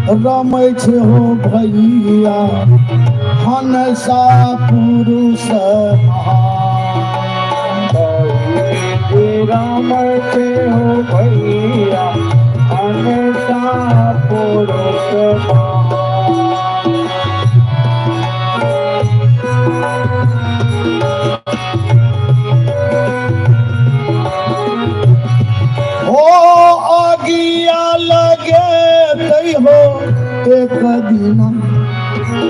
रमै छै हो भैया हनसा पुरुष राम से हो भैया हनसा पुरुष हो अगिया लगे तै हो एक दिन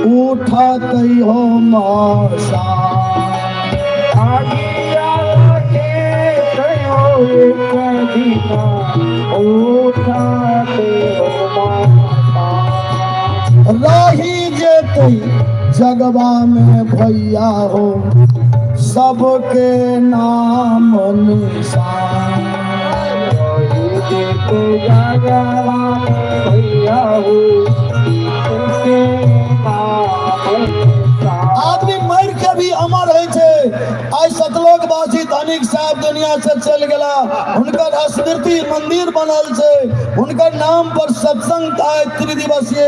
उठतै हो मसा आगिया लगे तै हो एक दिन उठते हो माता। रही जेतै जगवा में भैया हो सबके नाम निशान। रही जेते जगवा में भैया हो सबके नाम निशान। आदमी मर के भी अमर होइ छै। आइ सतलोक वासी धनिक साहब दुनिया से चलि गेला, हुनकर स्मृति मंदिर बनल छै, हुनकर नाम पर सत्संग आइ त्रिदिवसीय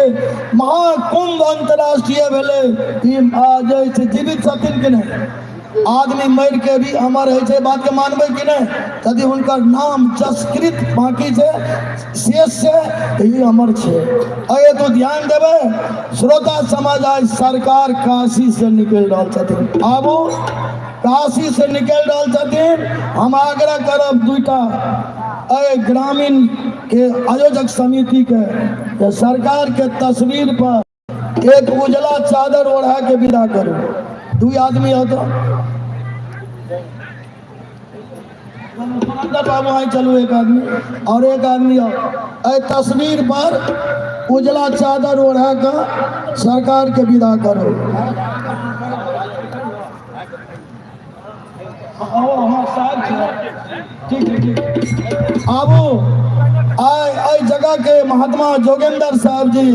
महाकुंभ अंतर्राष्ट्रीय भेलै। ई जे छै जीवित छथिन कि नहि? आदमी मरि के भी अमर होइ छै, बात के मानबै कि नहि? यदि हुनकर नाम जसकृत बाकी छै, शेष छै, तऽ ई अमर छै। अरे तो ध्यान देबै श्रोता समाज, आइ सरकार काशी से निकलि रहल छथिन। आबू, काशी से निकलि रहल छथिन। हम आग्रह करब दुईटा एहि ग्रामीण के आयोजक समिति के जे सरकार के तस्वीर पर एक उजला चादर ओढ़ा के विदा करू। दू आदमी हो तो बाबू आइ चलू, एक आदमी और एक आदमी आओ। एहि तस्वीर पर उजला चादर ओढ़ा के सरकार के विदा करू। ठीक ठीक, आबू। आइ एहि जगह के महात्मा जोगेंद्र साहब जी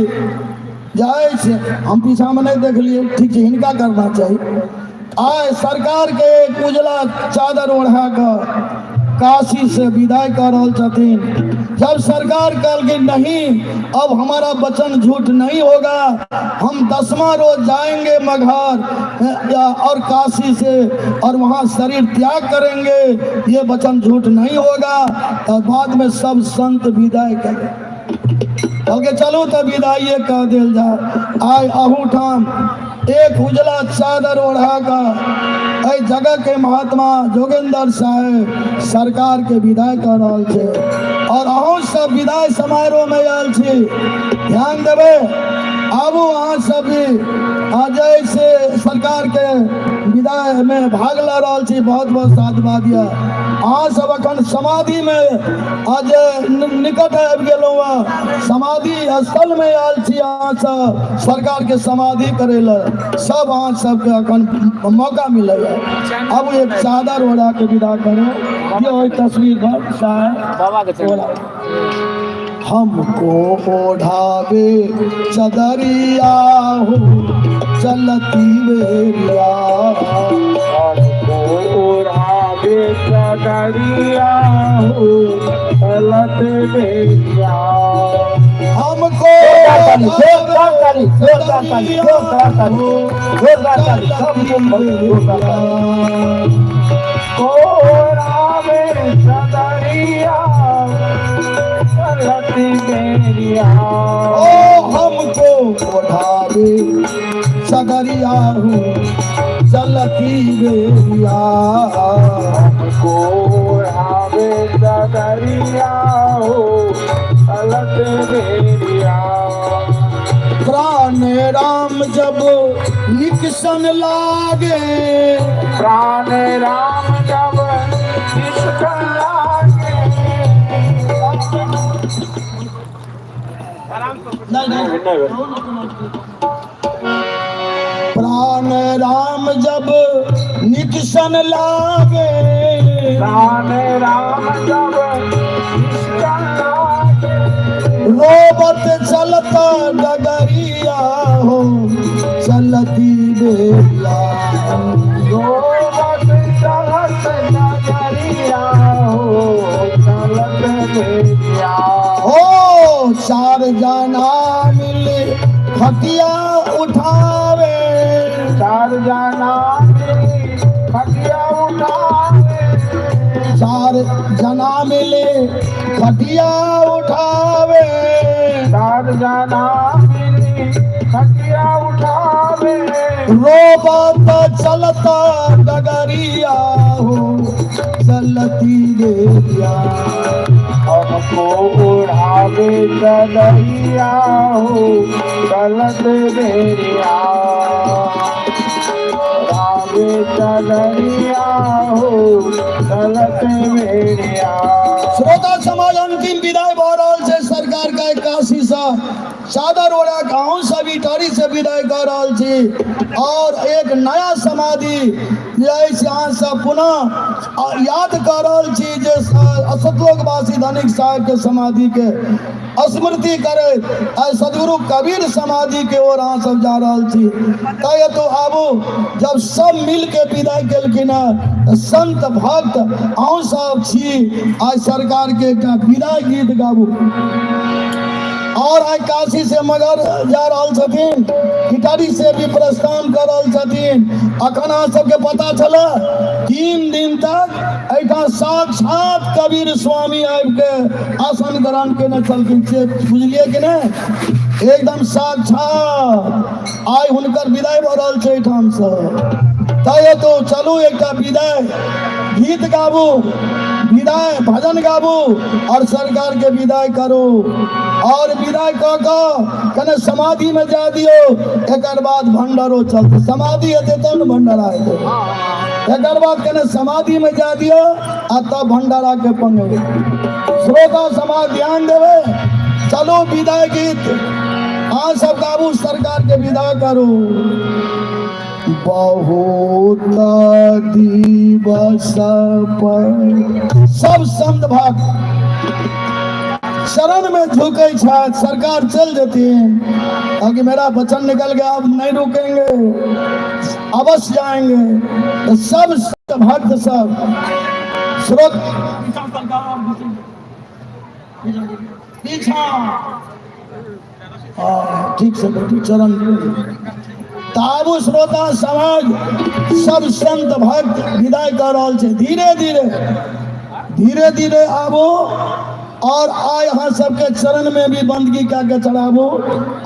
जाइ छै, हम पीछामे नहि देखलियै। ठीक छै, हिनका करना चाही। आइ सरकार के एक उजला चादर ओढ़ा कऽ काशी से विदाई कर रहल छथिन। जब सरकार कहलखिन नहीं, अब हमारा वचन झूठ नहीं होगा, हम 10वां रोज जाएंगे मगहर और काशी से और वहाँ शरीर त्याग करेंगे, ये वचन झूठ नहीं होगा। तो बाद में सब संत विदाई कर कहलकै चलू तऽ विदाइए कह देल जाय। आइ अहू ठाम एक उजला चादर ओढ़ा कऽ एहि जगह के महात्मा जोगेंद्र साहेब सरकार के विदाई कऽ रहल छै। और अहूँ सब विदाई समारोह में आयल छी, ध्यान देबै। आबू अहाँ सब भी आ से सरकार के विदाई में भाग लऽ रहल छी, बहुत बहुत साधुवाद यऽ। अहाँ सब अखन समाधि में आज निकट आबि गेलहुँ हँ, समाधि स्थल में आयल छी। अहाँ सब सरकार के समाधि करे लए सब अहाँ सबके अखन मौका मिलैया। अब एक चादर ओढ़ा के विदा करू। ये ओहि तस्वीर पर साहब बाबा के चरण। ओढ़ा। हमको ओढ़ावे चदरिया हो चलती बेरिया। हमको ओढ़ावे चदरिया हो चलत बेरिया। हमको जोरदार ताली, जोरदार ताली, जोरदार ताली, जोरदार ताली, सब जोरदार ताली। ओढ़ावे चदरिया चलत बेरिया। ओ हमको ओढ़ावे चदरिया हो चलती बेरिया। हमको ओढ़ावे चदरिया हो चलत बेरिया। प्राण राम जब निकसन लागे, प्राण राम जब निष्कल लागे। नहीं, प्राण राम जब निकसन लागे, प्राण राम जब निष्कल लागे, रोबत चलता डगरिया हो चलती बेरिया। रोवत चलत नगरिया हो चलत बेरिया। हो चार जना मिल खटिया उठावे। चार जना मिली खटिया उठावे। चार जना मिले खटिया उठावे। चार जना मिली खटिया उठावे। रोबत चलता डगरिया हो चलती गेरिया। हमको उड़ावे चलैया हो चलत बेरिया। उड़ावे चलैया हो चलत बेरिया। श्रोता समाज, अंतिम विदाई भऽ रहल छै। सरकार के काशी से चादर ओढ़ा के अहूँ सब इटारी से विदाई कऽ रहल छी और एक नया समाधि जे अछि अहाँ सब पुनः याद कऽ रहल छी जे सतलोकवासी धनिक साहब के समाधि के स्मृति करैत आइ सदगुरु कबीर समाधि के ओर अहाँ सब जा रहल छी। तै हेतु आबू, जब सब मिल के विदाई केलखिन हँ तऽ संत भक्त अहूँ सब छी, आइ सरकार के एकटा विदाई गीत गाबू। और आइ काशी से मगर जा रहल छथिन, इटारी से भी प्रस्थान कर रहल छथिन। अखन अहाँ सबके पता छल 3 दिन तक एहिठाम साक्षात कबीर स्वामी आबि के आसन ग्रहण केने छलखिन, से बुझलियै कि नहि? एकदम साक्षात आइ हुनकर विदाई भऽ रहल छै एहिठाम से। तै हेतु चलू एकटा विदाई गीत गाबू, विदाई भजन गाबू और सरकार के विदाई करू और विदाई कऽ कऽ कने समाधि में जा दियौ। एकर बाद भंडारो चलतै, समाधि हेतै तब ने भंडारा हेतै। एकर बाद कने समाधि में जा दियौ आ तब भंडारा के पंगे। श्रोता समाज ध्यान देबै, चलू विदाई गीत अहाँ सब गाबू, सरकार के विदा करू। बहुत दिवस पर सब संत भक्त शरण में झुके छथि, सरकार चल जेथिन। अगर मेरा वचन निकल गया, अब नहीं रुकेंगे, अवश्य जाएंगे। तो सब संत भक्त सब स्रोत पीछा ठीक से बैठू चरण ताबू। श्रोता समाज, सब संत भक्त विदाई कर रहल छै। धीरे धीरे धीरे धीरे आबू और आइ अहाँ सबके चरण में भी बंदगी कए के चढ़ाबू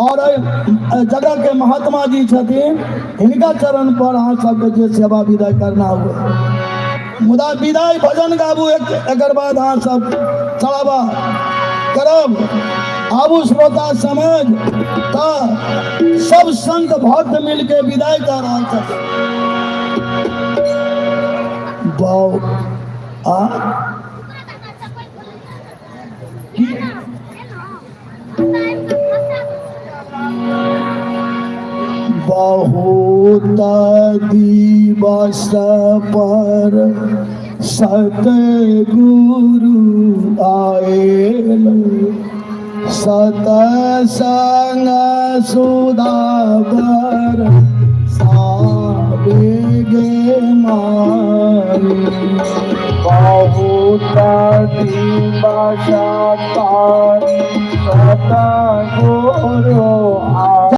और एहि जगह के महात्मा जी छथिन, हिनका चरण पर अहाँ सबके जे सेवा विदाई करना हुए, मुदा विदाई भजन गाबू। एकर बाद अहाँ सब चढ़ावा करब। आबू श्रोता समाज, तऽ सब संत भक्त मिलके विदाई कर रहल छथिन। बहु आ बहुत दिवस पर सतगुरु आयल, सतसंग सुदाबर सावे गे मारी। बहुत दिवस पर सतगुरु